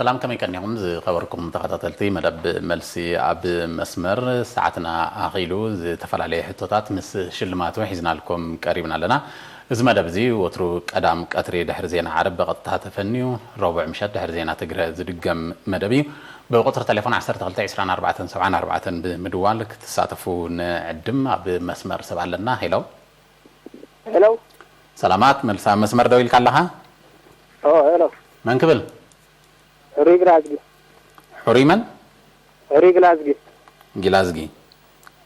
ሰላም፣ ከመይ ቀኒኹም ዝኸበርኩም ተኸታተልቲ መደብ መልሲ ኣብ መስመር? ሰዓትና ኣኺሉ፣ ዝተፈላለየ ሕቶታት ምስ ሽልማቱ ሒዝናልኩም ቀሪብና ኣለና። እዚ መደብ እዚ ወትሩ ቀዳም ቀትሪ ድሕሪ ዜና ዓረብ ብቐጥታ ተፈንዩ፣ ረቡዕ ምሸት ድሕሪ ዜና ትግረ ዝድገም መደብ እዩ። ብቁጽሪ ቴሌፎን ዓሰርተ ክልተ ዕስራን ኣርባዕተን ሰብዓን ኣርባዕተን ብምድዋል ክትሳተፉ ንዕድም። ኣብ መስመር ሰብ ኣለና። ሄሎ። ሄሎ። ሰላማት፣ መልሲ ኣብ መስመር ደው ኢልካ ኣለኻ። ኦ፣ ሄሎ። መን ክብል? ሪግላዝጊ። ሕሩይ መን? ሪግላዝጊ። ጊላዝጊ።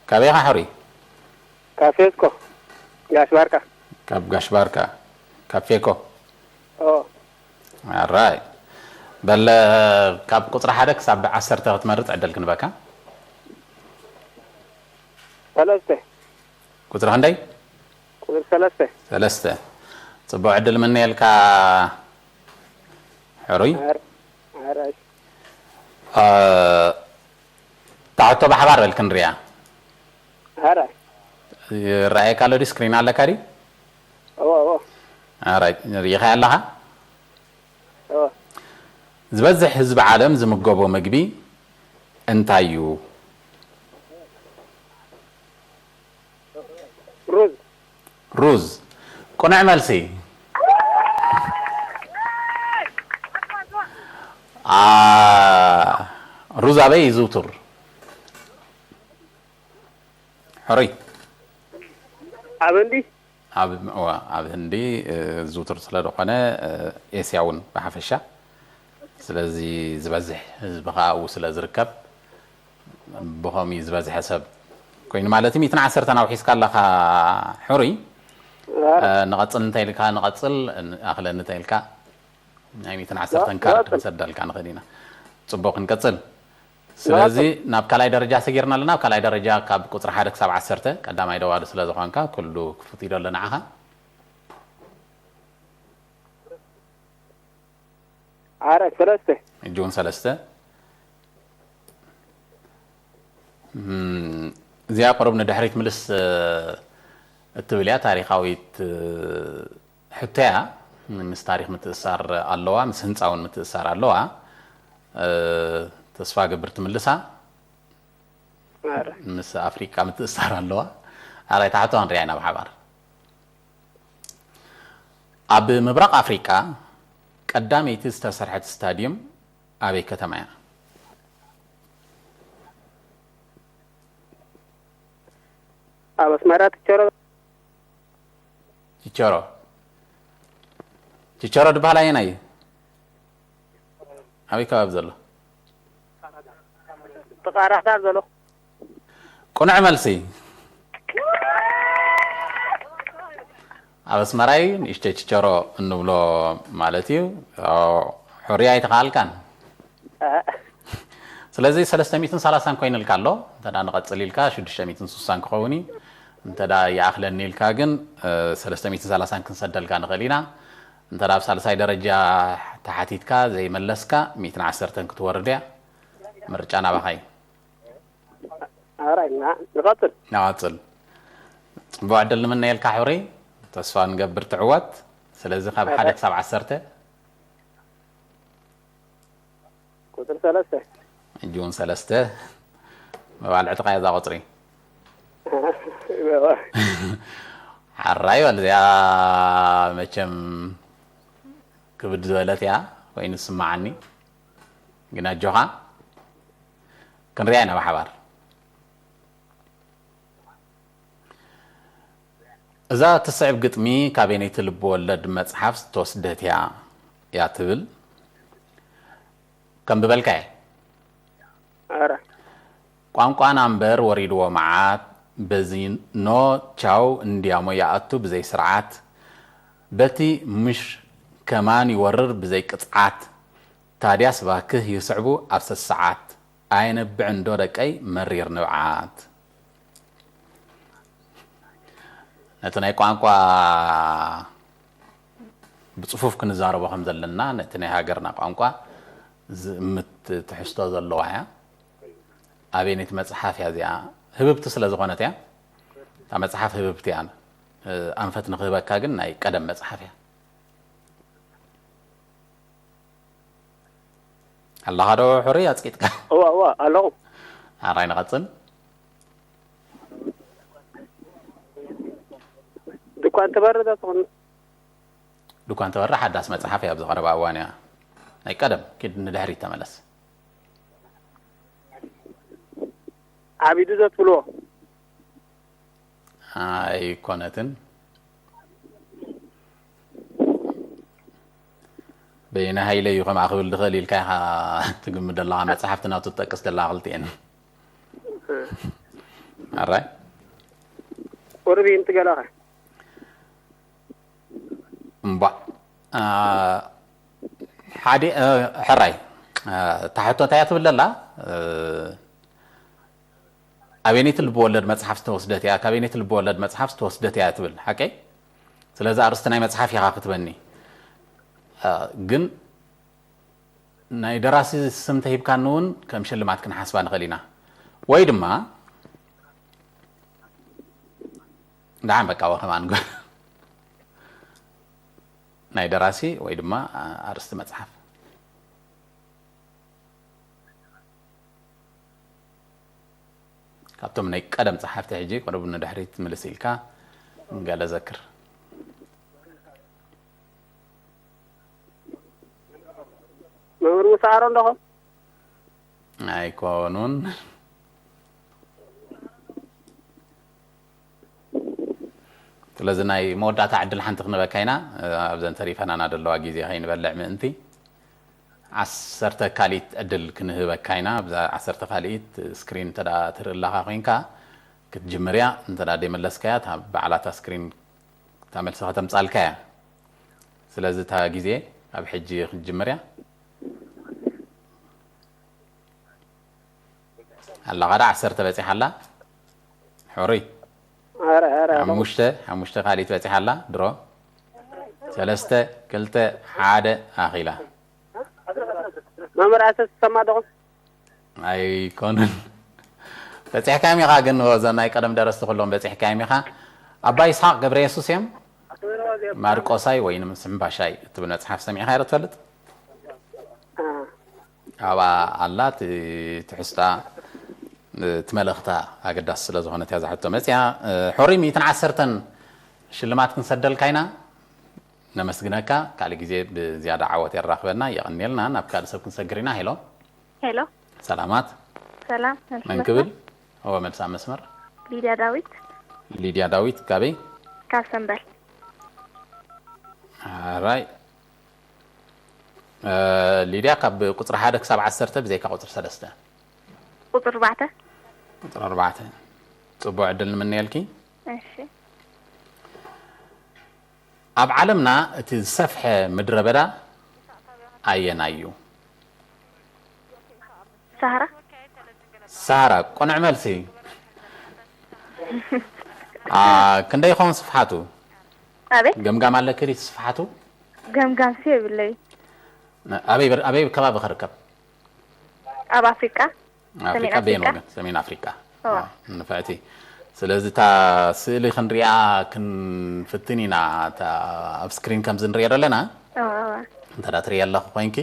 ካበይ ኢኻ ሕሩይ? ካብ ፌስኮ። ጋሽ ባርካ። ካብ ጋሽ ባርካ። ካብ ፌኮ። ኦ። ኣራይ። በል፣ ካብ ቁጽሪ ሓደ ክሳብ ዓሰርተ ክትመርጽ ዕድል ክንበካ። ሰለስተ። ቁጽሪ ክንደይ? ቁጽሪ ሰለስተ። ሰለስተ። ጽቡቕ ዕድል ምነየልካ ሕሩይ። ኣር-፣ ኣራይ። እ፣ ታሕቶ ብሓባር በል ክንሪያ። ኣራይ። ይረኣየካ ኣሎ ድዩ? ስክሪን ኣለካ ድዩ? እዎ፣ እዎ። ኣራይ፣ ርኢኻያ ኣለኻ? እዎ። ዝበዝሕ ህዝቢ ዓለም ዝምገቦ ምግቢ እንታይ እዩ? ሩዝ። ሩዝ። ቅኑዕ መልሲ። ኣ፣ ሩዝ ኣበይ ይዝውቱር? ሕሩይ። ኣብ ህንዲ። ኣብ፣ እዋ፣ ኣብ ህንዲ፣ እ፣ ዝውቱር ስለ ዝኾነ፣ እ፣ ኤስያ እውን ብሓፈሻ። ስለዚ ዝበዝሕ ህዝቢ ኸኣ ኣብኡ ስለ ዝርከብ፣ ብኸምኡ እዩ ዝበዝሐ ሰብ ኮይኑ ማለት እዩ። ሚእትን ዓሰርተን ኣውሒስካ ኣለኻ ሕሩይ። እ፣ ንቐጽል እንተ ኢልካ ንቐጽል፣ ን-፣ ኣኽለኒ እንተ ኢልካ ናይ ሚእትን ዓሰርተን ካርድ ክንሰደልካ ንኽእል ኢና። ጽቡቕ፣ ክንቀጽል። ስለዚ ናብ ካልኣይ ደረጃ ሰጊርና ኣለና። ኣብ ካልኣይ ደረጃ ካብ ቁጽሪ ሓደ ክሳብ ዓሰርተ ቀዳማይ ደዋሊ ስለ ዝኾንካ ኩሉ ክፉት ኢዶ ኣሎ ንዓኻ። ኣረ ሰለስተ። ሕጂ እውን ሰለስተ። እም፣ እዚኣ ቁሩብ ንድሕሪት ምልስ፣ እ፣ እትብል እያ። ታሪኻዊት፣ እ፣ ሕቶ እያ። ምስ ታሪኽ ምትእሳር ኣለዋ፣ ምስ ህንጻ እውን ምትእሳር ኣለዋ። እ፣ ተስፋ ገብር ትምልሳ። ኣረ። ምስ ኣፍሪቃ ምትእሳር ኣለዋ። ኣራይ፣ ታሕቶ ክንሪኣ ኢና ብሓባር። ኣብ ምብራቕ ኣፍሪቃ ቀዳመይቲ ዝተሰርሐት ስታድየም ኣበይ ከተማ እያ? ኣብ ኣስመራ ትቸሮ። ቺቸሮ። ቺቸሮ ድበሃል ኣየናይ እዩ? ኣበይ ከባቢ ዘሎ? ጥቓ ራህዳር ዘሎ። ቅኑዕ መልሲ። ኣብ ኣስመራ እዩ፣ ንእሽተይ ቺቸሮ እንብሎ ማለት እዩ። ኣዎ፣ ሕሩይ ኣይተኻኣልካን። ስለዚ ሰለስተ ሚእትን ሰላሳን ኮይኑልካ ኣሎ። እንተ ደኣ ንቐጽል ኢልካ ሽዱሽተ ሚእትን ስሳን ክኸውን እዩ። እንተ ደኣ ይኣኽለኒ ኢልካ ግን፣ እ፣ ሰለስተ ሚእትን ሰላሳን ክንሰደልካ ንኽእል ኢና። እንተ ደኣ ኣብ ሳልሳይ ደረጃ ተሓቲትካ ዘይመለስካ፣ ሚእትን ዓሰርተን ክትወርድ እያ። ምርጫ ናባኻ እዩ። ኣራይ፣ ና-፣ ንቐጽል። ንቐጽል። ጽቡቕ ዕድል ንምነየልካ ሕሩይ። ተስፋ ንገብር ትዕወት። ስለዚ ካብ ሓደ ክሳብ ዓሰርተ። ቁጽሪ ሰለስተ። ሕጂ እውን ሰለስተ። መባልዕትኻ እያ እዛ ቁጽሪ። ሓራይ በል፣ እዚኣ መቸም ክብድ ዝበለት እያ ኮይኑ ዝስምዓኒ። ግን ኣጆኻ፣ ክንሪኣ ኢና ብሓባር። እዛ እትስዕብ ግጥሚ ካበየነይቲ ልብ ወለድ መጽሓፍ ዝተወስደት እያ? እያ ትብል። ከንብበልካ እየ። ኣረ። ቋንቋና እምበር ወሪድዎ መዓት፣ በዚ ኖ ቻው እንዲያሞ ይኣቱ ብዘይ ስርዓት፣ በቲ ምሽ ከማን ይወርር ብዘይ ቅጽዓት፣ ታድያስ ባክህ ይስዕቡ ኣብ ሰሰዓት፣ ኣየነብዕን ዶ ደቀይ መሪር ንብዓት። ነቲ ናይ ቋንቋ ብጽፉፍ ክንዛረቦ ከም ዘለና፣ ነቲ ናይ ሃገርና ቋንቋ ዝእምት ትሕዝቶ ዘለዋ እያ። ኣበየነይቲ መጽሓፍ እያ እዚኣ? ህብብቲ ስለ ዝኾነት እያ። እታ መጽሓፍ ህብብቲ እያ። እ፣ ኣንፈት ንኽህበካ ግን ናይ ቀደም መጽሓፍ እያ። ኣለኻ ዶ ሕሩይ ኣጽቂጥካ? እዋ እዋ ኣለኹ። ኣራይ ንቐጽል። ድኳን ትበርህ ዶ ትኾን? ድኳን ትበርህ ሓዳስ መጽሓፍ እያ ኣብዚ ቀረባ እዋን እያ። ናይ ቀደም ኪድ ንድሕሪት ተመለስ። ዓቢዱ ዶ ትብልዎ? ኣይኮነትን። በየነ ሃይለ እዩ ከምኣ ክብል ድኽእል ኢልካ ኢኻ ትግምት ዘለኻ። መጽሓፍቲ ናቱ ትጠቅስ ዘለኻ ክልቲኤን። ኣራይ ቁርቢ እንትገለኸ እምቧ ሓደ ሕራይ ታሕቶ እንታይ እያ ትብል ዘላ? ኣበይነይቲ ልብወለድ መጽሓፍ ዝተወስደት እያ፣ ካበይነይቲ ልብወለድ መጽሓፍ ዝተወስደት እያ ትብል። ሓቀይ? ስለዚ ኣርእስቲ ናይ መጽሓፍ ኢኻ ክትበኒ። ግን ናይ ደራሲ ስም ተሂብካኒ እውን ከም ሽልማት ክንሓስባ ንኽእል ኢና። ወይ ድማ ደሓን በቃ ወኸማ ንግበር። ናይ ደራሲ ወይ ድማ ኣርእስቲ መጽሓፍ። ካብቶም ናይ ቀደም ጸሓፍቲ ሕጂ ቅርብ ንድሕሪት ምልስ ኢልካ ገለ ዘክር። መምህር ሙሳ ኣሮን ዶኾም? ኣይኮኑን። ስለዚ ናይ መወዳእታ ዕድል ሓንቲ ክንበካ ኢና። ኣብዘን ተሪፈናና ዘለዋ ግዜ ከይንበልዕ ምእንቲ ዓሰርተ ካልኢት ዕድል ክንህበካ ኢና። ኣብዛ ዓሰርተ ካልኢት ስክሪን እንተ ደኣ ትርኢ ኣለኻ ኮይንካ ክትጅምር እያ። እንተ ደኣ ደይመለስካያ እታ ባዕላታ ስክሪን እታ መልሲ ከተምጻልካ እያ። ስለዚ እታ ግዜ ኣብ ሕጂ ክትጅምር እያ። ኣለኻ ዳ ዓሰርተ በጺሓ ኣላ። ሕሩይ ኧረ ኧረ ኣለኹ። ሓሙሽተ ሓሙሽተ ካልኢት በጺሓ ኣላ። ድሮ ሰለስተ ክልተ ሓደ ኣኺላ። መምህር ኣሰስ ትሰማ ዶኹም? ኣይኮኑን። በጺሕካዮም ኢኻ ግን እዞም ናይ ቀደም ደረስቲ ኩሎም በጺሕካዮም ኢኻ። ኣባ ይስሓቅ ገብረ የሱስ እዮም። ማርቆሳይ ወይንም ስምባሻይ እትብል መጽሓፍ ሰሚዕካ ዶ ትፈልጥ? ኣብኣ ኣላ እቲ ትሕዝታ እቲ መልእኽታ ኣገዳሲ ስለ ዝኾነት እያ እዛ ሕቶ መጽያ። ሕሩይ ሚእትን ዓሰርተን ሽልማት ክንሰደልካ ኢና። ነመስግነካ። ካልእ ግዜ ብዝያዳ ዓወት የራኽበና። የቐንየልና። ናብ ካልእ ሰብ ክንሰግር ኢና። ሄሎ። ሄሎ። ሰላማት። ሰላም። መልስ መን መስመር? ክብል? እወ፣ መልስ ኣብ መስመር። ሊድያ ዳዊት። ሊድያ ዳዊት ካበይ? ካብ ሰንበል። ኣራይ። እ፣ ሊድያ ካብ ቁጽሪ ሓደ ክሳብ ዓሰርተ ብዘይካ ቁጽሪ ሰለስተ። ቁጽሪ ኣርባዕተ። ቁጽሪ ኣርባዕተ። ጽቡቕ ዕድል ንምነየልኪ። እሺ። ኣብ ዓለምና እቲ ዝሰፍሐ ምድረ በዳ ኣየናይ እዩ? ሳህራ። ሳህራ፣ ቅኑዕ መልሲ። አ፣ ክንደይ ይኸውን ስፍሓቱ? ኣቤት። ገምጋም ኣለኪ ድዩ ስፍሓቱ? ገምጋም ሲ የብለይ። ኣበይ በር-፣ ኣበይ ከባቢ ክርከብ? ኣብ ኣፍሪቃ። ኣፍሪቃ ሰሜን በየን ኣፍሪቃ። ወገን? ሰሜን ኣፍሪቃ። እዋ። አ፣ ንፍዕቲ። ስለዚ እታ ስእሊ ክንሪኣ ክንፍትን ኢና። እታ ኣብ ስክሪን ከምዚ ንሪኦ ዘለና። እዋ፣ እዋ። እንተ ደኣ ትሪኢ ኣለኹ ኮይንኪ፣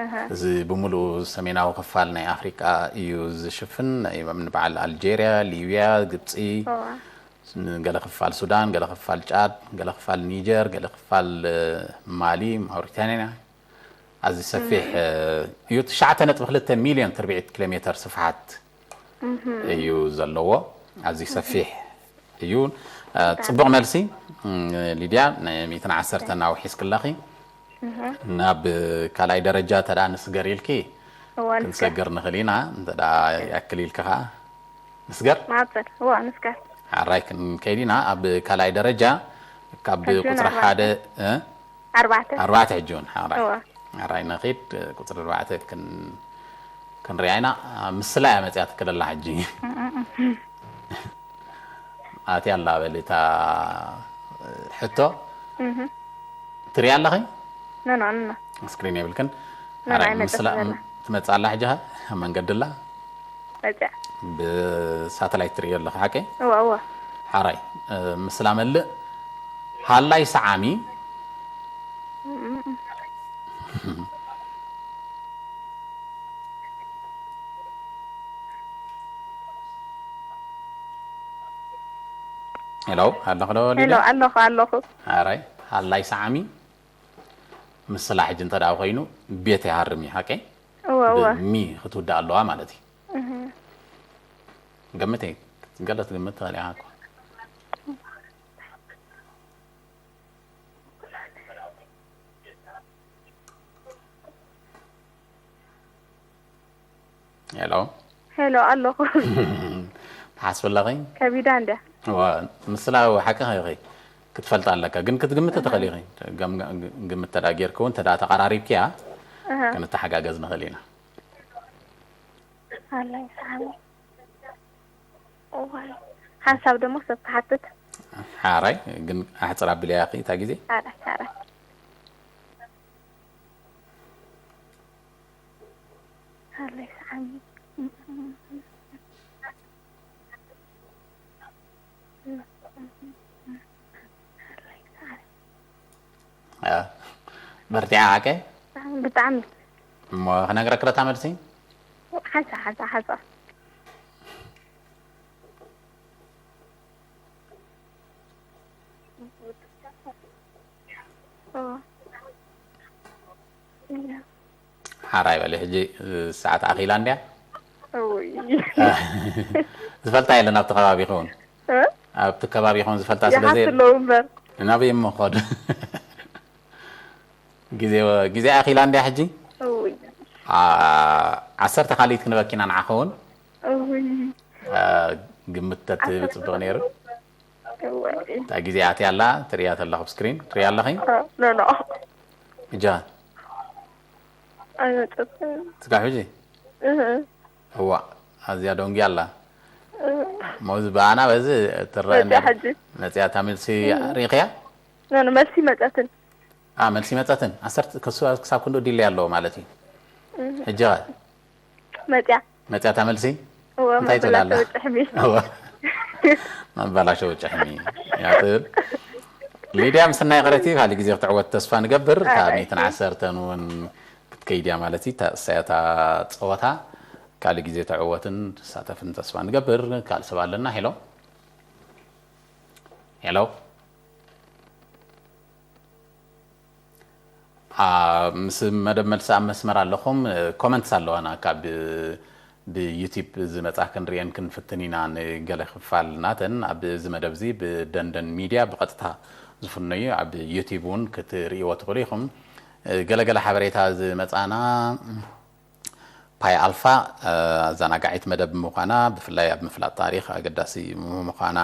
ኣሃ። እዚ ብምሉኡ ሰሜናዊ ክፋል ናይ ኣፍሪቃ እዩ ዝሽፍን። ናይ ንበዓል ኣልጀርያ፣ ሊብያ፣ ግብጺ፣ እዋ። ገለ ክፋል ሱዳን፣ ገለ ክፋል ጫድ፣ ገለ ክፋል ኒጀር፣ ገለ ክፋል፣ እ፣ ማሊ፣ ማውሪታንያ። ኣዝዩ ሰፊሕ፣ እ፣ እዩ። ትሽዓተ ነጥቢ ክልተ ሚልዮን ትርብዒት ኪሎ ሜተር ስፍሓት እዩ ዘለዎ። ኣዝዩ ሰፊሕ እዩ። እ፣ ጽቡቕ መልሲ፣ እም፣ ሊድያ፣ ናይ ሚእትን ዓሰርተን ኣውሒስኪ ኣለኺ። ናብ ካልኣይ ደረጃ ተዳ ንስገር ኢልኪ፣ እዋ፣ ንስገር። ክንሰግር ንኽእል ኢና። እንተ ደኣ ይኣክል ኢልኪ ኸኣ ንስገር። ማዕበል፣ እዋ፣ ንስገር። ሓራይ ክንከይድ ኢና። ኣብ ካልኣይ ደረጃ ካብ ሕጂ እውን ቁጽሪ ኣርባዕተ። ሓደ፣ እ? ኣርባዕተ። ኣርባዕተ ሕጂ እውን ሓራይ። እዋ። ሓራይ ንኺድ፣ ቁጽሪ ኣርባዕተ ክን-፣ ክንሪኣ ኢና። ምስላ እያ መጽያ ትክለላ ሕጂ። ኣትያ ኣላ በሊ እታ ሕቶ። እህ። ትሪኣ ኣለኺ? ኖ፣ ኖ፣ ኖ፣ ኖ። ስክሪን የብልክን። ኖ፣ ሓራይ ኣይመጽእ ምስላ ዘላ። ትመጽእ ኣላ ሕጂ ኣብ መንገዲ ኣላ። መጽያ። ብሳተላይት ትሪኦ ኣለኺ ሓቂ? እዋ፣ እዋ። ሓራይ፣ እ፣ ምስላ መልእ ሃላይ ሰዓሚ። እም፣ እም። ሄሎ ኣለኹ ዶ ሄሎ ሊድያ? ኣለኹ ኣለኹ ኣራይ ሃላይ ሰዓሚ ምስላ ሕጂ እንተ ደኣ ኮይኑ ቤት ይሃርም እዩ ሓቀይ? እወ እወ ብሚ ክትውዳእ ኣለዋ ማለት እዩ። ገምተይ ገለ ትግምት ትኽእል ኢኻ እኮ። ሄሎ ሄሎ ኣለኹ ትሓስቢ ኣለኺ? ከቢዳ እንድያ እዋ፣ ምስላ ሓቂ ኢኺ ክትፈልጣ ኣለካ ግን ክትግምት ትኽእል ኢኺ። ገም- ግምት ተዳ ጌርክ እውን ተዳ ተቐራሪብክያ እህ፣ ክንተሓጋገዝ ንኽእል ኢና። ኣለይ ሰዓሚ እዋይ ሓንሳብ ደሞ ሰብ ክሓትት ሓራይ ግን ኣሕፅር ኣቢልያ እታ ግዜ ሓራይ ሓራይ ኣለይ ሰዓሚ በርቲዓ ሓቀ ብጣዕሚ እሞ ክነግረክረታ መልሲ ሓንሳ ሓንሳ ሓንሳ ሓራይ በሊ ሕጂ ሰዓት ኣኺላ እንድያ ውይ ዝፈልጣ የለን ኣብቲ ከባቢ ይኸውን ኣብቲ ከባቢ ይኸውን ዝፈልጣ ስለዚ ይሓት ኣለዉ እምበር ናበይ እሞ ኸዱ ግዜ ግዜ ኣኺላ እንድያ ሕጂ ውይ ዓ- ዓሰርተ ካልኢት ክንበኪና ንዓኸውን ውይ ግምት ተትህቢ ፅቡቕ ነይሩ ውይ እታ ግዜ ኣትያ ኣላ ትሪያ ተለኹ ስክሪን ትሪያ ኣለኺ ኖ ኖ እጃ ኣይመፀትን ስጋብ ሕጂ እህ፣ እዋ ኣዝያ ደንጉያ ኣላ ሞዚ ብኣና በዚ ትረአ መፅያ እንዳ- ሕጂ መፅያ እታ መልሲ ርኢኽያ ኖ ኖ መልሲ መፀትን ኣ መልሲ መፀትን ዓሰርተ ክሱ- ክሳብ ክንድኡ ዲለይ ኣለዎ ማለት እዩ ሕጂ ኸ መፅያ መፅያ እታ መልሲ እወ እንታይ ትብል ኣላ መበላሸዊ ጭሕሚ እዋ መበላሸዊ ጭሕሚ እያ ትብል ሊድያ ምስናይ ቐረቲ ካልእ ግዜ ክትዕወት ተስፋ ንገብር እታ ኣይ። ሚእትን ዓሰርተን እውን ክትከይድ እያ ማለት እዩ እታ እሳያታ ፀወታ ካልእ ግዜ ተዕወትን ትሳተፍን ተስፋ ንገብር ካልእ ሰብ ኣለና ሄሎ ሄሎ ምስ መደብ መልሲ ኣብ መስመር ኣለኹም ኮመንትስ ኣለዋና ካብ ብዩቲብ ዝመፃ ክንሪአን ክንፍትን ኢና ንገለ ክፋል ናተን ኣብዚ መደብ እዚ ብደንደን ሚድያ ብቐጥታ ዝፍኖ እዩ ኣብ ዩቲብ እውን ክትርእይዎ ትኽእሉ ኢኹም ገለገለ ሓበሬታ ዝመፃና ፓይ ኣልፋ ኣዘናጋዒት መደብ ምዃና ብፍላይ ኣብ ምፍላጥ ታሪኽ ኣገዳሲ ምዃና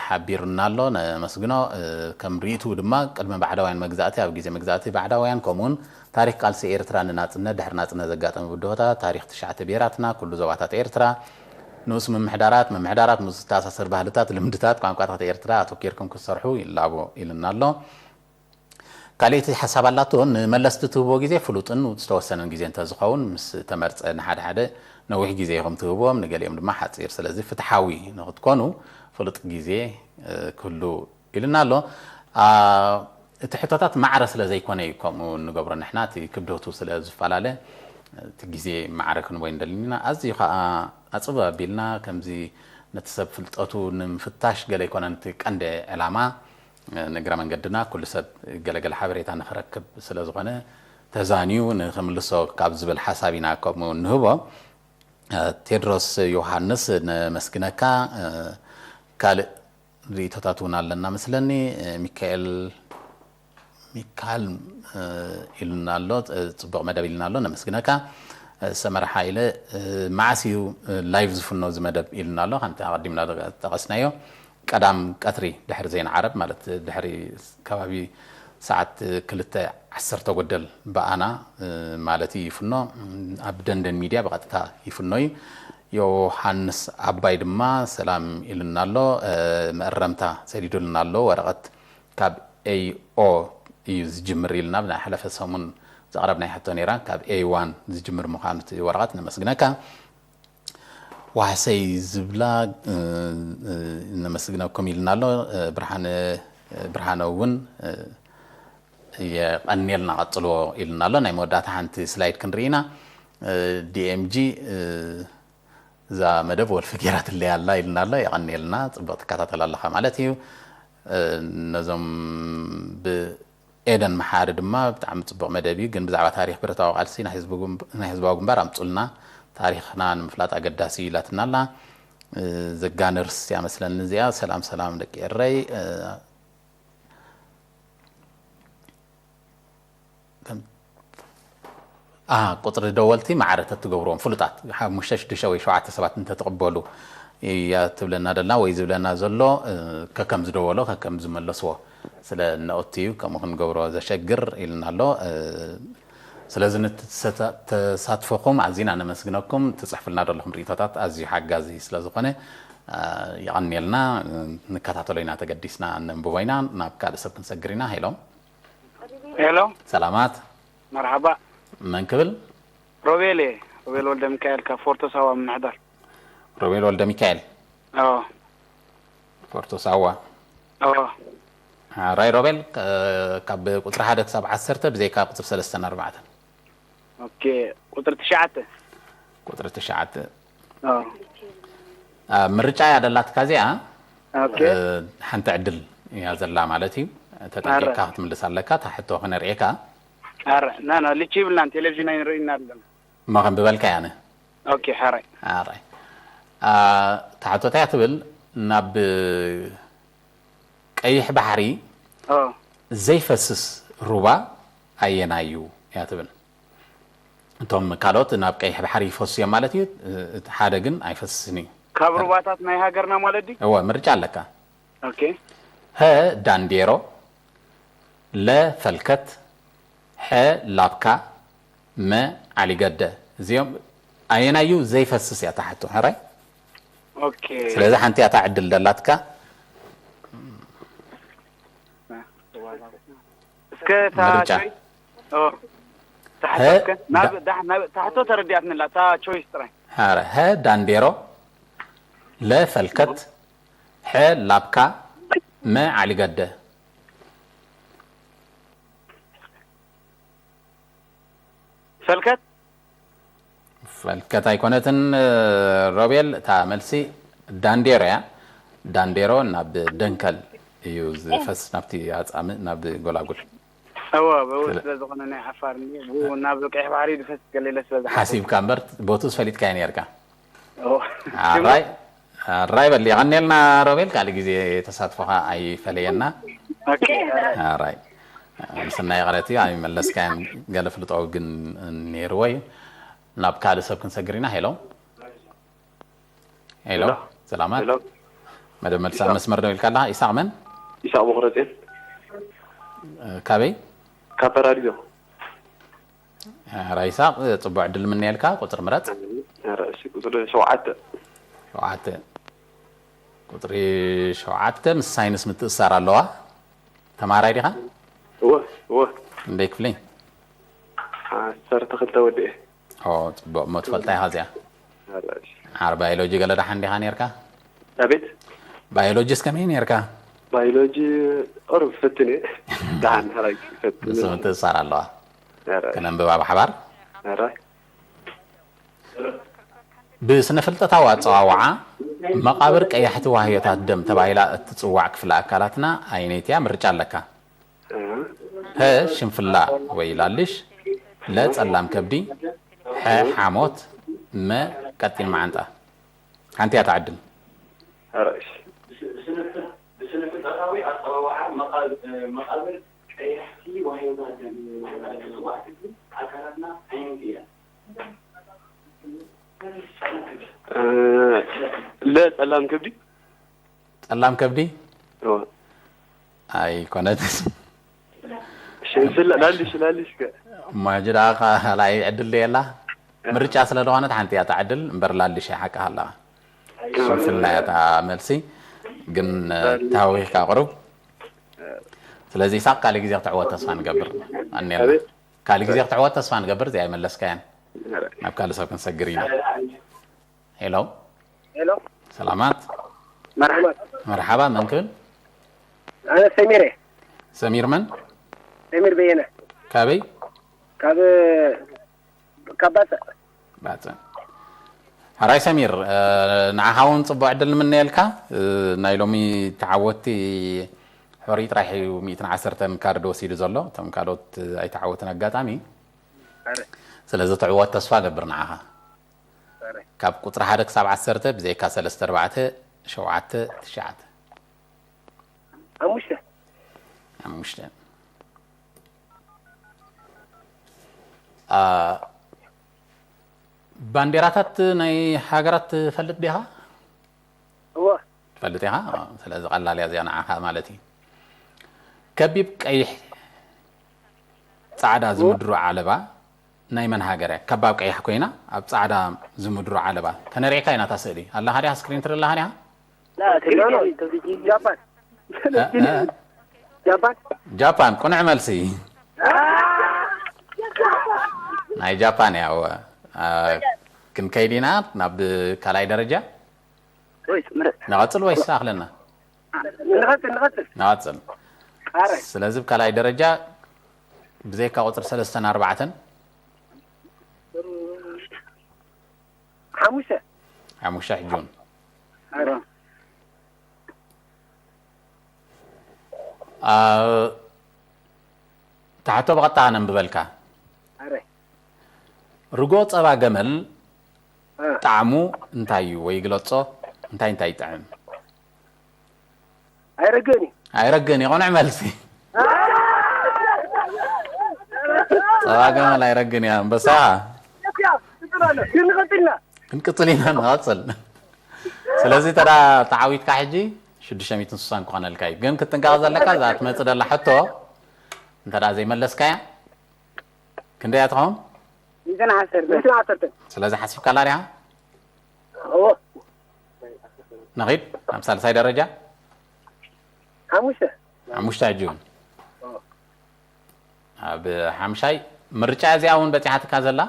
ሓቢሩና ኣሎ ነመስግኖ ከም ርእይትኡ ድማ ቅድሚ ባዕዳውያን መግዛእቲ ኣብ ግዜ መግዛእቲ ባዕዳውያን ከምኡውን ታሪኽ ቃልሲ ኤርትራ ንናጽነት ድሕሪ ናጽነት ዘጋጠመ ብድሆታት ታሪኽ ትሽዓተ ብሄራትና ኩሉ ዞባታት ኤርትራ ንኡስ ምምሕዳራት ምምሕዳራት ምስ ዝተኣሳሰር ባህልታት ልምድታት ቋንቋታት ኤርትራ ኣተኪርኩም ክትሰርሑ ይላቦ ኢልና ኣሎ ካልእቲ ሓሳብ ኣላቶ ንመለስቲ ትህቦ ግዜ ፍሉጥን ዝተወሰነን ግዜ እንተዝኸውን ምስ ተመርፀ ንሓደ ሓደ ነዊሕ ግዜ ኢኹም ትህብዎም ንገሊኦም ድማ ሓፂር ስለዚ ፍትሓዊ ንክትኮኑ ፍሉጥ ግዜ ክህሉ ኢልና ኣሎ እቲ ሕቶታት ማዕረ ስለ ዘይኮነ እዩ ከምኡ ንገብሮ ንሕና እቲ ክብደቱ ስለ ዝፈላለ እቲ ግዜ ማዕረ ክንቦ ንደሊና ኣዝዩ ከዓ ኣፅብ ኣቢልና ከምዚ ነቲ ሰብ ፍልጠቱ ንምፍታሽ ገለ ኣይኮነን እቲ ቀንዲ ዕላማ ንእግረ መንገድና ኩሉ ሰብ ገለገለ ሓበሬታ ንክረክብ ስለ ዝኾነ ተዛንዩ ንክምልሶ ካብ ዝብል ሓሳብ ኢና ከምኡ ንህቦ። ቴድሮስ ዮሃንስ ነመስግነካ። ካልእ ርእቶታት እውን ኣለና መስለኒ። ሚካኤል ሚካል ኢሉና ኣሎ። ፅቡቕ መደብ ኢልና ኣሎ። ነመስግነካ። ሰመረ ሓይለ መዓስ እዩ ላይቭ ዝፍኖ እዚ መደብ ኢሉና ኣሎ። ከምቲ ኣቐዲምና ጠቐስናዮ ቀዳም ቀትሪ ድሕሪ ዜና ዓረብ ማለት ድሕሪ ከባቢ ሰዓት ክልተ ዓሰርተ ጎደል ብኣና ማለት እዩ ይፍኖ ኣብ ደንደን ሚድያ ብቐጥታ ይፍኖ እዩ ዮሃንስ ኣባይ ድማ ሰላም ኢሉና ኣሎ መእረምታ ሰዲዱልና ኣሎ ወረቐት ካብ ኤኦ እዩ ዝጅምር ኢልና ብናይ ሓለፈ ሰሙን ዘቕረብናይ ሕቶ ነይራ ካብ ኤዋን ዝጅምር ምዃኑ እቲ ወረቐት ነመስግነካ ዋሕሰይ ዝብላ ነመስግነኩም ኢልና ኣሎ ብርሃነ እውን የቐንየልና ቀፅልዎ ኢልና ኣሎ ናይ መወዳእታ ሓንቲ ስላይድ ክንርኢ ኢና ዲኤምጂ እዛ መደብ ወልፊ ጌራትለይ ኣላ ኢልና ኣሎ። የቐንየልና፣ ጽቡቕ ትከታተል ኣለኻ ማለት እዩ። እ፣ ነዞም ብኤደን መሓሪ ድማ ብጣዕሚ ጽቡቕ መደብ እዩ፣ ግን ብዛዕባ ታሪኽ ብረታዊ ቃልሲ ናይ ህዝቢ ግንብ-፣ ናይ ህዝባዊ ግንባር ኣምጹልና፣ ታሪኽና ንምፍላጥ ኣገዳሲ እዩ ኢላትና ኣላ። እ፣ ዘጋነርስ እያ መስለኒ እዚኣ። ሰላም ሰላም ደቂ ኤረይ። እ፣ ከም ቁፅሪ ደወልቲ ማዕረ ተትገብርዎም ፍሉጣት ሓሙሽተ ሽዱሽተ ወይ ሸውዓተ ሰባት እንተትቕበሉ እያ ትብለና ደላ ወይ ዝብለና ዘሎ። ከከም ዝደወሎ ከከም ዝመለስዎ ስለ ነኦቲ እዩ ከምኡ ክንገብሮ ዘሸግር ኢልና ኣሎ። ስለዚ ንተሳትፎኹም ኣዚና ነመስግነኩም። ትፅሕፍልና ዘለኹም ርእቶታት ኣዝዩ ሓጋዚ ስለዝኾነ የቐንየልና። ንከታተሎ ኢና ተገዲስና ነንብቦ ኢና። ናብ ካልእ ሰብ ክንሰግር ኢና። ሄሎ። ሄሎ። ሰላማት። መርሓባ። መን ክብል? ሮቤል እየ። ሮቤል ወልደ ሚካኤል ካብ ፎርቶ ሳዋ ምምሕዳር። ሮቤል ወልደ ሚካኤል ኣዎ። ፎርቶ ሳዋ። ኣዎ። ራይ ሮቤል፣ ካብ ቁፅሪ ሓደ ክሳብ ዓሰርተ ብዘይካ ቁፅሪ ሰለስተን ኣርባዕተን። ኦኬ። ቁፅሪ ትሽዓተ። ቁፅሪ ትሽዓተ። ኣዎ። ምርጫ እያ ደላትካ እዚኣ። ኦኬ። ሓንቲ ዕድል እያ ዘላ ማለት እዩ። ተጠንቂቕካ ክትምልስ ኣለካ። እታ ሕቶ ክነርእየካ። ኣረ ናና ልቺ ይብልናን ቴሌቪዥን ኣይንርእይና ኣለና። እሞ ከንብበልካ እየ ኣነ። ኦኬ ሓራይ። ኣራይ። እታ ሕቶ እንታይ እያ ትብል? ናብ ቀይሕ ባሕሪ ኦ ዘይፈስስ ሩባ ኣየናይ እዩ እያ ትብል። እቶም ካልኦት ናብ ቀይሕ ባሕሪ ይፈሱ እዮም ማለት እዩ። እቲ ሓደ ግን ኣይፈስስን እዩ። ካብ ሩባታት ናይ ሃገርና ማለት ድዩ? እወ፣ ምርጫ ኣለካ። ኦኬ። ሀ ዳንዴሮ፣ ለ ፈልከት፣ ሐ ላብካ፣ መ ዓሊገደ። እዚኦም ኣየናዩ ዘይፈስስ እያ እታ ሕቶ። ሕራይ። ኦኬ። ስለዚ ሓንቲ እያ እታ ዕድል ደላትካ። እስከ እታ ምርጫ። ቾይስ ኦ ታሕቶ ሀ እስከ ናብ ዳ- ዳሕ ናብ ታሕቶ ተረዲኣትንላ እታ ቾይስ ጥራይ። ሐረ ሀ ዳንዴሮ፣ ለ ፈልከት፣ ሐ ላብካ፣ መ ዓሊገደ። ፈልከት ፈልከት ኣይኮነትን። ሮቤል፣ እታ መልሲ ዳንዴሮ እያ። ዳንዴሮ ናብ ደንከል እዩ ዝፈስ፣ ናብቲ ኣጻምእ ናብ ጎላጉል። እወ ብኡ ስለ ዝኾነ ናይ ዓፋር እኒኦ ብኡ ናብ ቀይሕ ባሕሪ ድፈስ ገሌለ ስለ ዝሓስብ ሓሲብካ እምበር ቦቱ ዝፈሊጥካዮ ነርካ። እወ። ኣራይ ኣራይ በል። የቐንየልና ሮቤል፣ ካልእ ግዜ ተሳትፎኻ ኣይፈለየና። ኦኬ። ኣራይ ምስና ይቕረት እዩ ኣይመለስካያን። ገለ ፍልጦ ግን ነይርዎ እዩ። ናብ ካልእ ሰብ ክንሰግር ኢና። ሄሎ። ሄሎ። ሄሎ። ሰላማት። ሄሎ። መደብ መልሲ ኣብ መስመር ደው ኢልካ ኣለኻ። ኢሳቕ መን? ኢሳቕ ቦኽረጼን። ካበይ? ካብ ፓራዲዞ። ራይ ኢሳቕ፣ ጽቡቕ ዕድል ምንየልካ። ቁጽሪ ምረጽ። ኧረ እሺ፣ ቁጽሪ ሸውዓተ። ሸውዓተ። ቁጽሪ ሸውዓተ ምስ ሳይንስ ምትእስሳር ኣለዋ። ተማሃራይ ዲኻ? እወ፣ እወ። ክንደይ ክፍሊ? ዓሰርተ ክልተ ወዲኤ። ኦ፣ ጽቡቕ እሞ ትፈልጣ ኢኻ እዚኣ። ኧረ እሺ። ዓር ባዮሎጂ ገለ ደሓን ዲኻ ነርካ? ኣቤት። ባዮሎጂስ ከመይ ነርካ? ባዮሎጂ ቁሩብ ፈትን እየ። ደሓን ሕራይ ፈትን። ንሱ ምትእስሳር ኣለዋ። ኧረ፣ ከነንብባ ብሓባር። ኧረ። ብስነ-ፍልጠታዊ ኣጸዋውዓ መቓብር ቀያሕቲ ዋህዮታት ደም ተባሂላ እትጽዋዕ ክፍሊ ኣካላትና ኣየነይቲ እያ? ምርጫ ኣለካ። እ፣ ሀ ሽንፍላ ወይ ላልሽ፣ ለ ጸላም ከብዲ፣ ሐ ሓሞት፣ መ ቀጢን መዓንጣ። ሓንቲ እያ ትዓድል። ኧረ እሺ። ብስነ-ፍልጠታዊ ኣጸዋውዓ መቓብ-፣ መቓብር ቀያሕቲ ዋህዮታት ደም ተባሂላ እትጽዋዕ ክፍሊ ኣካላትና ኣየነይቲ እያ? እ፣ ለ ጸላም ከብዲ። ጸላም ከብዲ እወ። ኣይኮነት። ሽንፍላ ላልሽ፣ ላልሽ ከ። እሞ ሕጂ ደኣ ካልኣይ ዕድል ዶ የላ? ምርጫ ስለ ዝኾነት ሓንቲ እያ ትዓድል እምበር ላልሽ እያ ሓቅኻ ኣለኻ። ሽንፍላ እያ እታ መልሲ። ግን ታዊኽካ ቁሩብ። ስለዚ ኢሳቕ ካልእ ግዜ ክትዕወት ተስፋ ንገብር። ኣኔና ኣቤት። ካልእ ግዜ ክትዕወት ተስፋ ንገብር። እዚኣ ኣይመለስካያን። ናብ ካልእ ሰብ ክንሰግር ኢና። ሄሎ። ሄሎ። ሰላማት። መርሓባ። መርሓባ፣ መን ክብል? ኣነ ሰሚር እየ። ሰሚር መን? ሰሚር በየነ። ካበይ? ካብ ካብ ባጽዕ። ባጽዕ። ኣራይ ሰሚር፣ እ፣ ንዓኻ እውን ጽቡቕ ዕድል ንምነየልካ። እ፣ ናይ ሎሚ ተዓወትቲ ሕሩይ ጥራሕ እዩ ሚእትን ዓሰርተን ካርድ ወሲዱ ዘሎ። እቶም ካልኦት ኣይተዓወትን ኣጋጣሚ። ኣረ፣ ስለዚ ትዕወት ተስፋ ገብር ንዓኻ። ኣረ። ካብ ቁጽሪ ሓደ ክሳብ ዓሰርተ ብዘይካ ሰለስተ ኣርባዕተ ሸውዓተ ትሽዓተ። ሓሙሽተ። ሓሙሽተ። ኣ፣ ባንዴራታት ናይ ሃገራት ትፈልጥ ዲኻ? እወ። ትፈልጥ ኢኻ? ኣ፣ ስለዚ ቀላል እያ እዚኣ ንዓኻ ማለት እዩ። ከቢብ ቀይሕ ጻዕዳ ዝምድሩ ዓለባ ናይ መን ሃገር እያ? ከባብ ቀያሕ ኮይና ኣብ ጻዕዳ ዝምድሩ ዓለባ። ከነርእየካ ኢና እታ ስእሊ። ኣለኻ ዲኻ? ስክሪን ትርኢ ኣለኻ ዲኻ? لا، تلفزيون، تلفزيون. ጃፓን። እ፣ እ። ጃፓን። ጃፓን፣ ቅኑዕ መልሲ። ናይ ጃፓን እያ። እወ። ኣ፣ ክንከይድ ኢና ናብ ካልኣይ ደረጃ። ወይ፣ ምረጥ። ንቐጽል ወይስ ኣኽለና? ንቐጽል፣ ንቐጽል። ንቐጽል። ኣረ። ስለዚ ኣብ ካልኣይ ደረጃ ብዘይካ ቁጽሪ ሰለስተን ኣርባዕተን ሓሙሽተ። ሓሙሽተ ሕጂ እውን። ኣረ። ኣ፣ ታሕቶ ብቐጥታ ነንብበልካ። ኣረ። ርጎ ጸባ ገመል እ። ጣዕሙ እንታይ እዩ ወይ ግለጾ? እንታይ እንታይ ይጥዕም? ኣይረገን እዩ። ኣይረገን እዩ። ቅኑዕ መልሲ። ጸባ ገመል ኣይረግን እዩ። ኣንበሳ። ግን ንቐጽልና። ክንቅጽል ኢና፣ ንቐጽል። ስለዚ ተዳ ተዓዊትካ ሕጂ ሽዱሽተ ሚእትን ስሳን ክኾነልካ እዩ። ግን ክትጥንቀቕ ዘለካ እዛ ትመጽእ ዘላ ሕቶ እንተ ደኣ ዘይመለስካያ ክንደይ እያ ትኸውን? ሚእትን ዓሰርተ። ሚእትን ዓሰርተ። ስለዚ ሓሲብካላ ዲኻ? እወ። ንኺድ ናብ ሳልሳይ ደረጃ። ሓሙሽተ። ሓሙሽተ ሕጂ እውን። እወ። ኣብ ሓምሻይ ምርጫ እዚኣ እውን በጺሓትካ ዘላ።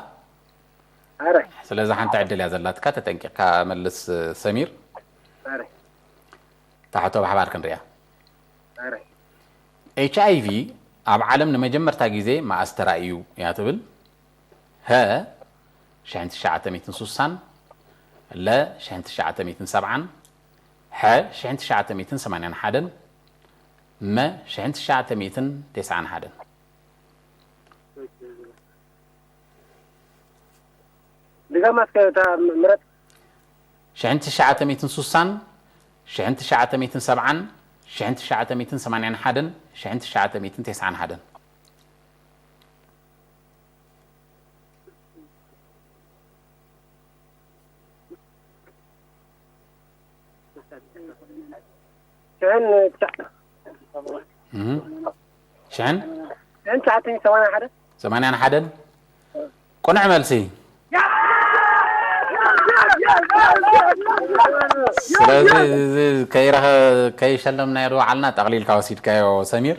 ኣረ። ስለዚ ሓንቲ ዕድል እያ ዘላትካ፣ ተጠንቂቕካ መልስ ሰሚር። ኣረ። ታሕቶ ብሓባር ክንሪኣ። ኣረ። ኤች ኣይ ቪ ኣብ ዓለም ንመጀመርታ ግዜ መኣስ ተራእዩ እያ ትብል? ሀ፣ ሽሕን ትሽዓተ ሚእትን ስሳን፣ ለ፣ ሽሕን ትሽዓተ ሚእትን ሰብዓን፣ ሐ፣ ሽሕን ትሽዓተ ሚእትን ሰማንያን ሓደን፣ መ፣ ሽሕን ትሽዓተ ሚእትን ተስዓን ሓደን። ድገማ እስከ እታ ምረጥ። ሽሕን ትሽዓተ ሚእትን ስሳን፣ ሽሕን ትሽዓተ ሚእትን ሰብዓን፣ ሽሕን ትሽዓተ ሚእትን ሰማንያን ሓደን፣ ሽሕን ትሽዓተ ሚእትን ተስዓን ሓደን። ሽሕን ትሽዓ-፣ እህ። ሽሕን? ሽሕን ትሽዓተ ሚእትን ሰማንያን ሓደን። ሰማንያን ሓደን? ቅኑዕ መልሲ። ስለዚ እዚ ከይረኸ-፣ ከይሸለምናዮ ዶ በዓልና ጠቕሊልካ ወሲድካዮ ሰሚር?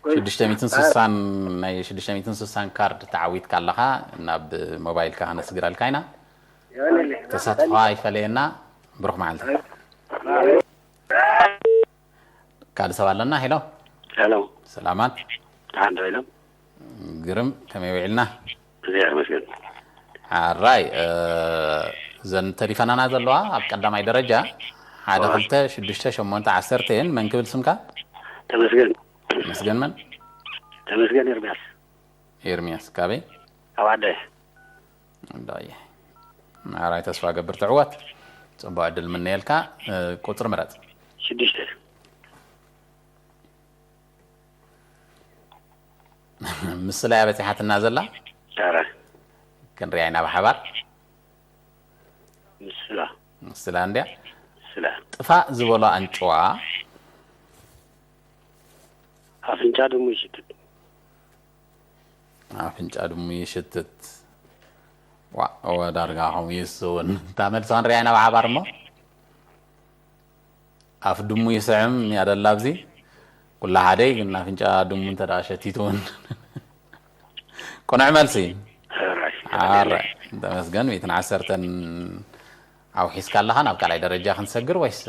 ሽዱሽተ ሚእትን ስሳን፣ ናይ ሽዱሽተ ሚእትን ስሳን ካርድ ተዓዊትካ ኣለኻ። ናብ ሞባይልካ ከነስግረልካ ኢና። ተሳትፎኻ ኣይፈለየና። ብሩኽ መዓልቲ። ካልእ ሰብ ኣለና። ሄሎ። ሄሎ። ሰላማት። ደሓን ዶ ኢሎም? ግርም፣ ከመይ ውዒልና? እግዚኣብሔር ይመስገን። ሓራይ፣ እ፣ እዘን ተሪፈናና ዘለዋ ኣብ ቀዳማይ ደረጃ ሓደ፣ ዋ። ክልተ፣ ሽዱሽተ፣ ሸሞንተ፣ ዓሰርተ እየን። መን ክብል ስምካ? ተመስገን። ተመስገን መን? ተመስገን ኤርምያስ። ኤርምያስ፣ ካበይ? ካብ ዓደ። እንዳየ። ማራይ ተስፋ ገብር ትዕወት። ጽቡቕ ዕድል ምነየልካ። እ፣ ቁጽሪ ምረጽ። ሽዱሽተ። ምስላ እያ በጺሓትና ዘላ። ኣረ። ክንሪኣ ኢና ብሓባር። ምስላ። ምስላ እንድያ። ምስላ። ጥፋእ ዝበሎ ኣንጭዋ። ኣፍንጫ ድሙ ይሽትት። ኣፍንጫ ድሙ ይሽትት። ዋ፣ እወ፣ ዳርጋ ከምኡ ይሱ እውን። እታ መልሲ ክንሪኣ ኢና ብሓባር እሞ። ኣፍ ድሙ ይስዕም እያ ደላ ኣብዚ። ኩላ ሓደ ግን ኣፍንጫ ድሙ እንተ ደኣ ሸቲቱ እውን። ቅኑዕ መልሲ። ኣራይ። ኣረ፣ ተመስገን፣ ሚእትን ዓሰርተን ኣውሒስካ ኣለኻ። ናብ ካልኣይ ደረጃ ክንሰግር ወይስ?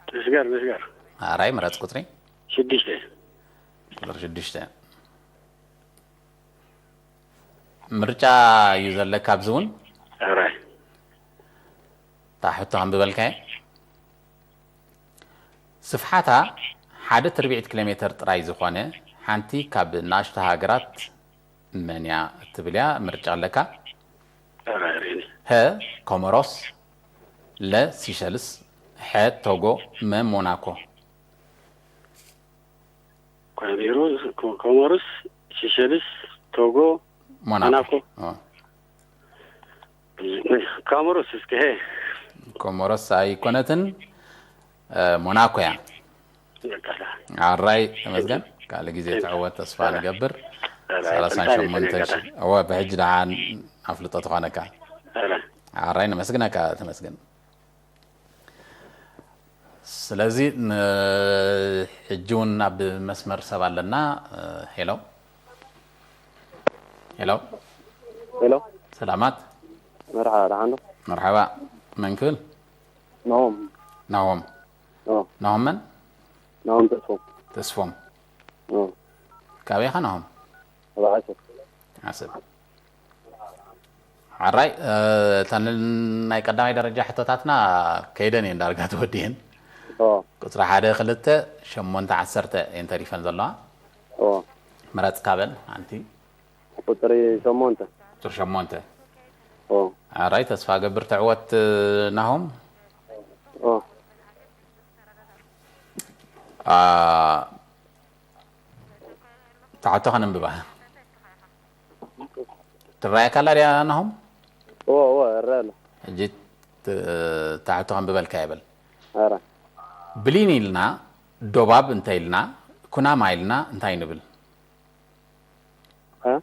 ምስገር፣ ምስገር። ኣራይ፣ ምረጽ ቁጽሪ። ሽዱሽተ። ቁጽሪ ሽዱሽተ። ምርጫ እዩ ዘለካ ኣብዚ እውን። ኣራይ። እታ ሕቶ ከንብበልካ እየ። ስፍሓታ ሓደ ትርብዒት ኪሎ ሜተር ጥራይ ዝኾነ ሓንቲ ካብ ንኣሽቱ ሃገራት መን እያ እትብል እያ ምርጫ ኣለካ። ተራሪኒ ሀ ኮሞሮስ፣ ለ ሲሸልስ፣ ሐ ቶጎ፣ መ ሞናኮ። ኮሚሩ ኮሞሩስ፣ ሲሸልስ፣ ቶጎ፣ ሞናኮ። ሞናኮ። ኦ። ኮሞሩስ እስከ ሄ ኮሞሮስ ኣይኮነትን፣ እ፣ ሞናኮ እያ። በቃ። ኣራይ ተመስገን። ካልእ ግዜ ትዕወት ተስፋ ንገብር። ኣራይ፣ ሰላሳን ስልጣን ሸሞንተን ይስነቀታ። ሺ-፣ እወ፣ ብሕጂ ደሓን ኣፍልጦ ትኾነካ። ኣራይ። ኣራይ ነመስግነካ ተመስገን። ስለዚ ን-፣ ሕጂ እውን ኣብ መስመር ሰብ ኣለና። እ፣ ሄሎ። ሄሎ። ሄሎ፣ ሰላማት። መርሓ ደሓን ዶ? መርሓባ። መን ክብል? ናሆም። ናሆም። ኦ፣ ናሆም መን? ናሆም ተስፎም። ተስፎም። ኦ፣ ካበይ ኢኻ ናሆም? ኣብ ዓሰብ። ዓሰብ። ሓራይ፣ እ፣ እተን ናይ ቀዳማይ ደረጃ ሕቶታትና ከይደን እየን ዳርጋ ተወዲአን። ኦ፣ ቁፅሪ ሓደ፣ ክልተ፣ ሸሞንተ፣ ዓሰርተ እየን ተሪፈን ዘለዋ። ኦ፣ ምረፅ ካበን ሓንቲ። ቁፅሪ ሸሞንተ። ቁፅሪ ሸሞንተ። ኦ፣ ሓራይ፣ ተስፋ ገብር ትዕወት ናሆም። ኦ፣ አ፣ ትሕቶ ከነንብባ። ትረኣየካ ኣላ ድያ ናሆም? ኦ፣ ኦ፣ እረአ ኣሎ። ሕጂ ት-፣ ትሕቶ ከንብበልካ ይብል። ኣረ፣ ብሊን ኢልና ዶባብ እንተ ኢልና፣ ኩናማ ኢልና እንታይ ንብል? እ?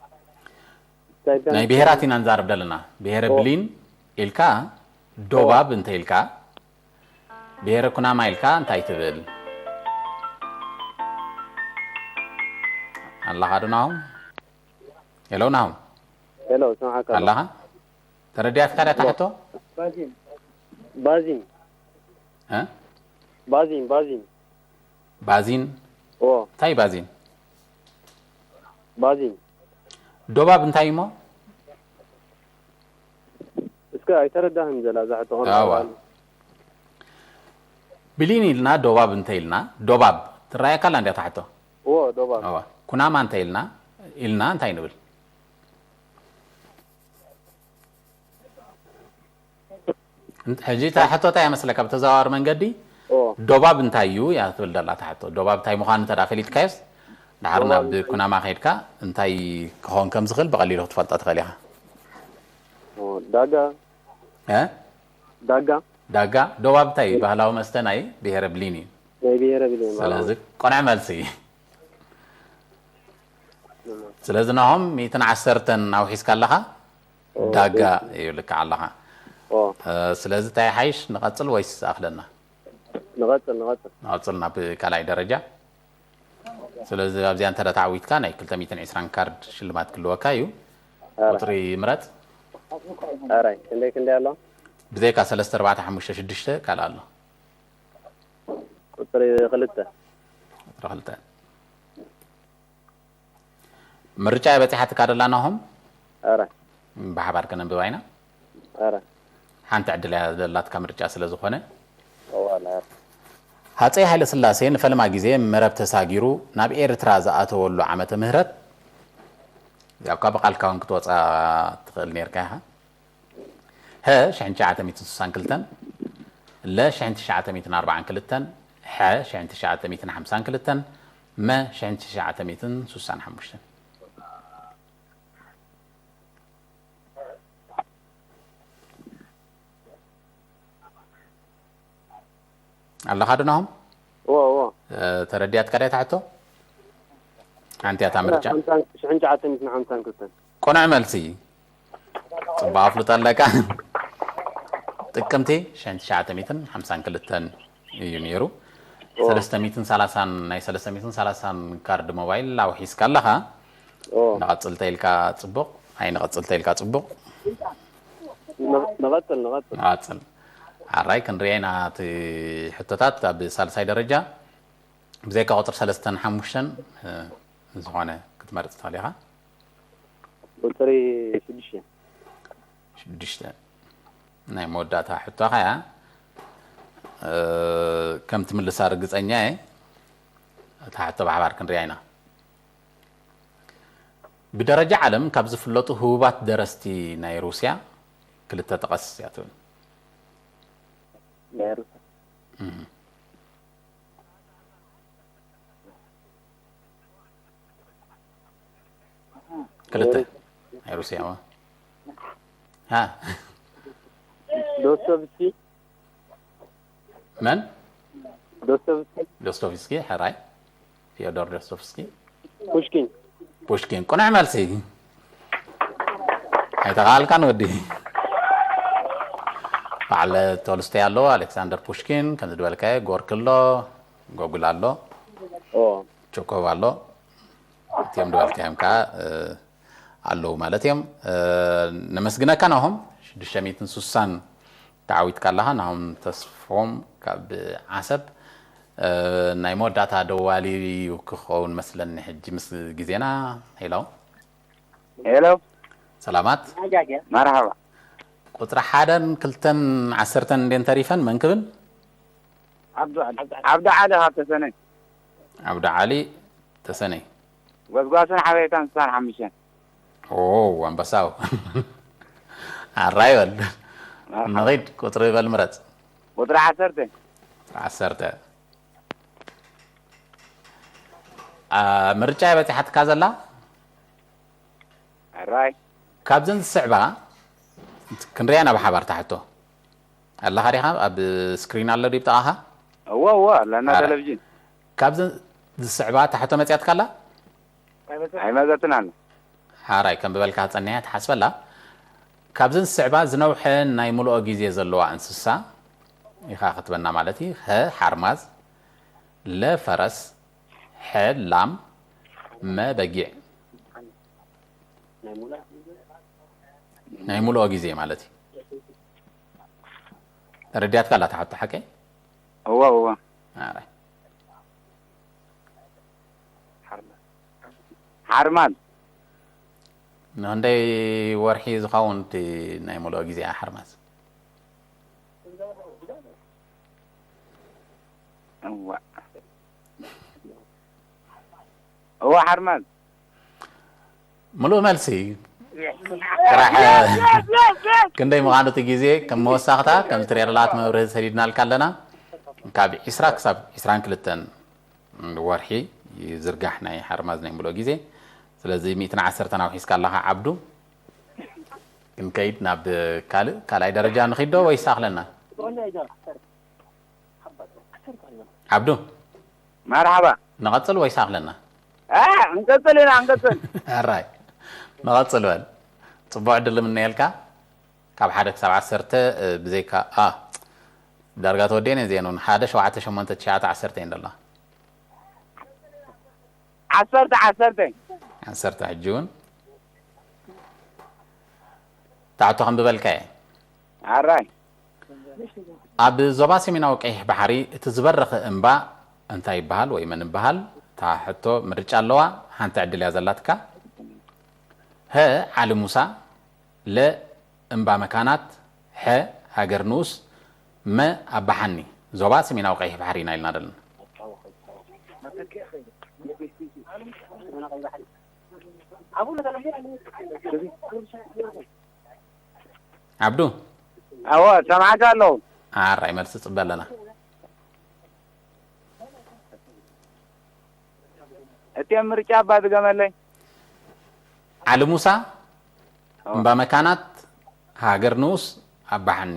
እንታይ ኢልካ? ናይ ብሄራት ኢና ንዛረብ ዘለና። ብሄረ ኦ። ብሊን ኢልካ ዶባብ እንተ ኢልካ፣ ብሄረ ኩናማ ኢልካ እንታይ ትብል? ኣለኻ ዶ ናሆም? ሄሎ ናሆም። ሄሎ፣ ሰምዓካ ኣሎ። ኣለኻ? ተረዲኣትካ ድያ ትሕቶ? ባዚን። እ? ባዚን፣ ባዚን። ባዚን? ኦ፣ እንታይ ባዚን? ባዚን። ዶባብ እንታይ እሞ? እስከ ኣይተረዳህን ዘላ እዛ ሕቶ ኣዋ። ከነብራሉ። ብሊን ኢልና ዶባብ እንተ ኢልና፣ ዶባብ ትረኣየካ ኣላ እንድያ እታ ሕቶ? ኦ፣ ዶባብ። ኣዋ። ኩናማ እንተ ኢልና፣ ኢልና እንታይ ንብል? እንት-፣ ሕጂ እታ ሕቶ እንታይ እያ መስለካ? ብተዘዋዋሪ መንገዲ ኦ፣ ዶባብ እንታይ እዩ እያ ትብል ዘላ እታ ሕቶ። ዶባብ እንታይ ምዃኑ እንተ ደኣ ፈሊጥካዮስ፣ ድሓር ናብ ኩናማ ከይድካ እንታይ ክኸውን ከም ዝኽእል ብቐሊሉ ክትፈልጦ ትኽእል ኢኻ። ኦ፣ ዳጋ፣ እ? ዳጋ። ዳጋ፣ ዶባብ እንታይ እዩ? ባህላዊ መስተ ናይ ብሄረ ብሊን እዩ። ናይ ብሄረ ብሊን። ስለዚ ቆንዐ መልሲ እዩ። ስለዚ ናሆም ሚእትን ዓሰርተን ኣውሒስካ ኣለኻ፣ ኦ፣ ዳጋ እዩ ልክዕ ኣለኻ። ኦ፣ እ፣ ስለዚ እንታይ ይሓይሽ ንቐጽል ወይስ ኣኽለና? ንቐጽል፣ ንቐጽል። ንቐጽል ናብ ካልኣይ ደረጃ። ስለዚ ኣብዚኣ እንተ ተዓዊትካ ናይ ክልተ ሚእትን ዕስራን ካርድ ሽልማት ክልወካ እዩ። ኣረ፣ ቁጽሪ ምረጽ። ኣረ፣ ክንደይ፣ ክንደይ ኣሎ? ብዘይካ ሰለስተ፣ ኣርባዕተ፣ ሓሙሽተ፣ ሽዱሽተ ካልእ ኣሎ። ቁጽሪ ክልተ። ቁጽሪ ክልተ። ምርጫ እያ በጺሓትካ ደላ ናሆም? ኣረ፣ ብሓባር ከነንብባ ኢና። ኣረ፣ ሓንቲ ዕድል እያ ዘላትካ ምርጫ ስለ ዝኾነ። እዋላ፣ ኣረ። ሃጸይ ሃይለ ስላሴ ንፈለማ ግዜ መረብ ተሳጊሩ ናብ ኤርትራ ዝኣተወሉ ዓመተ ምህረት፣ ያው ካብ ቃልካ እውን ክትወጻ ትኽእል ነርካ ኢኻ። ሀ ሽሕን ትሽዓተ ሚእትን ስሳን ክልተን፣ ለ ሽሕን ትሽዓተ ሚእትን ኣርባዓን ክልተን፣ ሐ ሽሕን ትሽዓተ ሚእትን ሓምሳን ክልተን፣ መ ሽሕን ትሽዓተ ሚእትን ስሳን ሓሙሽተን። ኣለኻ ዶ ናሆም? እዎ፣ እዎ። እ፣ ተረዲኣትካ ድያ እታ ሕቶ? ሓንቲ እያ እታ ምርጫ። ሓምሳን፣ ሽሕን ትሽዓተ ሚእትን ሓምሳን ክልተን። ቅኑዕ መልሲ። ጽቡቕ ኣፍልጦ ኣለካ። ጥቅምቲ ሽሕን ትሽዓተ ሚእትን ሓምሳን ክልተን እዩ ነይሩ። ኦ። ሰለስተ ሚእትን ሰላሳን፣ ናይ ሰለስተ ሚእትን ሰላሳን ካርድ ሞባይል ኣውሒስካ ኣለኻ። ኦ። ንቐጽል ተኢልካ ጽቡቕ፣ ኣይ ንቐጽል ተኢልካ ጽቡቕ። ን-፣ ንቐጽል፣ ንቐጽል። ንቐጽል። ኣራይ ክንሪኤ ኢና እቲ ሕቶታት ኣብ ሳልሳይ ደረጃ። ብዘይካ ቁጽሪ ሰለስተን ሓሙሽተን፣ እ፣ ዝኾነ ክትመርጽ ትኽእል ኢኻ። ቁጽሪ ሽዱሽተ። ሽዱሽተ። ናይ መወዳእታ ሕቶኻ እያ። እ፣ ከም ትምልሳ ርግጸኛ እየ። እታ ሕቶ ብሓባር ክንሪኣ ኢና። ብደረጃ ዓለም ካብ ዝፍለጡ ህቡባት ደረስቲ ናይ ሩስያ ክልተ ጥቀስ እያ ትብል። ናይ ሩስያ። እህ። ክልተ ናይ ሩስያ ዋ። ሃ። ዶስቶቭስኪ። መን? ዶስቶቭስኪ። ዶስቶቭስኪ፣ ሕራይ። ፊዮዶር ዶስቶቭስኪ። ፑሽኪን። ፑሽኪን። ቅኑዕ መልሲ። ኣይተኻልካን ወዲ። በዓል ቶልስቶይ ኣሎ፣ ኣሌክሳንደር ፑሽኪን፣ ከምዚ ዝበልካዮ፣ ጎርኪ ኣሎ፣ ጎጉል ኣሎ፣ ኦ። ቸኮቭ ኣሎ። እቲኦም ዝበልካዮም ከዓ፣ እ፣ ኣለዉ ማለት እዮም። እ፣ ነመስግነካ ናሆም። ሽዱሽተ ሚእትን ስሳን ተዓዊትካ ኣለኻ። ናሆም ተስፎም ካብ ዓሰብ፣ እ፣ ናይ መወዳእታ ደዋሊ እዩ ክኸውን መስለኒ ሕጂ ምስ ግዜና። ሄሎ። ሄሎ። ሰላማት። መርሓባ። ቁጽሪ ሓደን ክልተን ዓሰርተን እንዴን ተሪፈን መን ክብል? ዓብዱ ዓሊ። ዓብዱ ዓሊ ካብ ተሰነይ። ዓብዱ ዓሊ ተሰነይ። ጎስጓስን ሓበሬታን ስሳን ሓሙሽተን። ኦ፣ ኣንበሳው። ኣራይ በል። ንኺድ ቁጽሪ በል ምረጽ። ቁጽሪ ዓሰርተ። ዓሰርተ። አ፣ ምርጫ እያ በጺሓትካ ዘላ? ኣራይ። ካብዘን ዝስዕባ ክንሪኣ ናብ ሓባር ታሕቶ። ኣለኻ ዲኻ? ኣብ ስክሪን ኣሎ ድዩ ብጥቓኻ? እወ፣ እወ፣ ኣለና ኣረ። ቴሌቪዥን። ካብዘን ዝስዕባ ታሕቶ መጺኣትካ ኣላ? ኣይመዘትን ኣሎ። ሓራይ ከም ብበልካ ጸኒሓ ትሓስበላ። ካብዘን ዝስዕባ ዝነውሐ ናይ ምሉኦ ግዜ ዘለዋ እንስሳ ኢኻ ክትበና ማለት እዩ። ሀ ሓርማዝ፣ ለ ፈረስ፣ ሐ ላም፣ መ በጊዕ። ናይ ምሉኦ ግዜ ማለት እዩ። ተረዲኣትካ ኣላ ትሓቶ ሓቀይ? እወ፣ እወ። ኣረ። ሓርማዝ። ንክንደይ ወርሒ ዝኸውን እቲ ናይ ምሉኦ ግዜ ሓርማዝ? እዋ። እዋ ሓርማዝ። ምሉእ መልሲ። ጥራሕ ክንደይ ምዃኑ እቲ ግዜ ከም መወሳኽታ ከም ትሪኦ ዘለኻ እቲ መብርሂ ሰዲድናልካ ኣለና። ካብ ዒስራ ክሳብ ዒስራን ክልተን ወርሒ ይዝርጋሕ ናይ ሓርማዝ ናይ ምሉእ ግዜ። ስለዚ ሚእትን ዓሰርተን ኣውሒስካ ኣለኻ ዓብዱ። ክንከይድ ናብ ካልእ ካልኣይ ደረጃ ንኺዶ ወይስ ኣኽለና? ዓብዱ። መርሓባ። ንቐጽል ወይስ ኣኽለና? እ፣ እንቀጽል ኢና፣ እንቀጽል። ኣራይ። ንቐጽል በል። ጽቡቕ ዕድል ንምነየልካ። ካብ ሓደ ክሳብ ዓሰርተ፣ እ፣ ብዘይካ፣ ኣ፣ ዳርጋ ተወዲኤን እየን እዚኤን እውን። ሓደ፣ ሸውዓተ፣ ሸሞንተ፣ ትሽዓተ፣ ዓሰርተ እየን ዘለዋ። ዓሰርተ፣ ዓሰርተ። ዓሰርተ ሕጂ እውን። ታሕቶ ከም ዝበልካ እየ። ኣራይ። ኣብ ዞባ ሰሜናዊ ቀይሕ ባሕሪ እቲ ዝበረኸ እምባ እንታይ ይበሃል ወይ መን ይበሃል? እታ ሕቶ ምርጫ ኣለዋ። ሓንቲ ዕድል እያ ዘላትካ። ሀ ዓሊ ሙሳ፣ ለ እምባ መካናት፣ ሐ ሃገር ንኡስ፣ መ ኣባሓኒ። ዞባ ሰሜናዊ ቀይሕ ባሕሪ ኢና ኢልና ዘለና። ዓብዱ። ኣዎ፣ ሰማዕካ ኣለኹ። ኣራይ መልሲ ጽበ ኣለና። እቲ ምርጫ እባ ድገመለይ። ዓሊ ሙሳ፣ እምባ መካናት፣ ሃገር ንኡስ፣ ኣባሓኒ።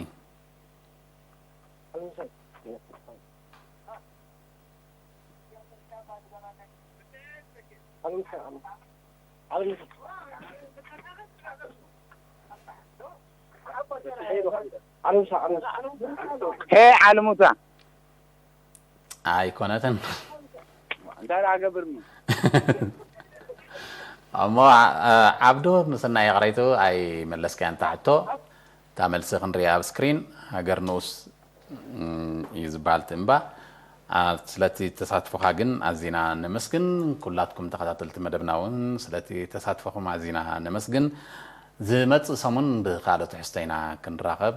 ሄ ዓሊ ሙሳ። ኣይኮነትን። እንታይ ደኣ ገብርኒ? እሞ፣ ዓ-፣ ዓብዱ፣ ምስናይ ይቕረይቱ ኣይመለስካያን እታ ሕቶ። እታ መልሲ ክንሪኣ ኣብ ስክሪን። ሃገር ንኡስ፣ እም፣ እዩ ዝበሃል እቲ እምባ። ኣ፣ ስለቲ ተሳትፎኻ ግን ኣዚና ነመስግን። ኩላትኩም ተኸታተልቲ መደብና እውን ስለቲ ተሳትፎኹም ኣዚና ነመስግን። ዝመጽእ ሰሙን ብኻልእ ትሕዝቶ ኢና ክንራኸብ።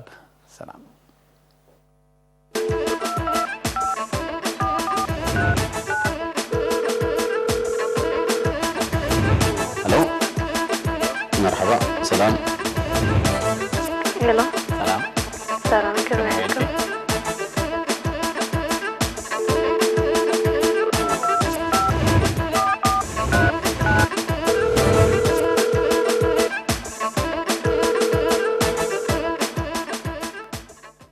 ሰላም። ሄሎ፣ መርሓባ። ሰላም። ሄሎ፣ ሰላም። ሰላም፣ ከመይ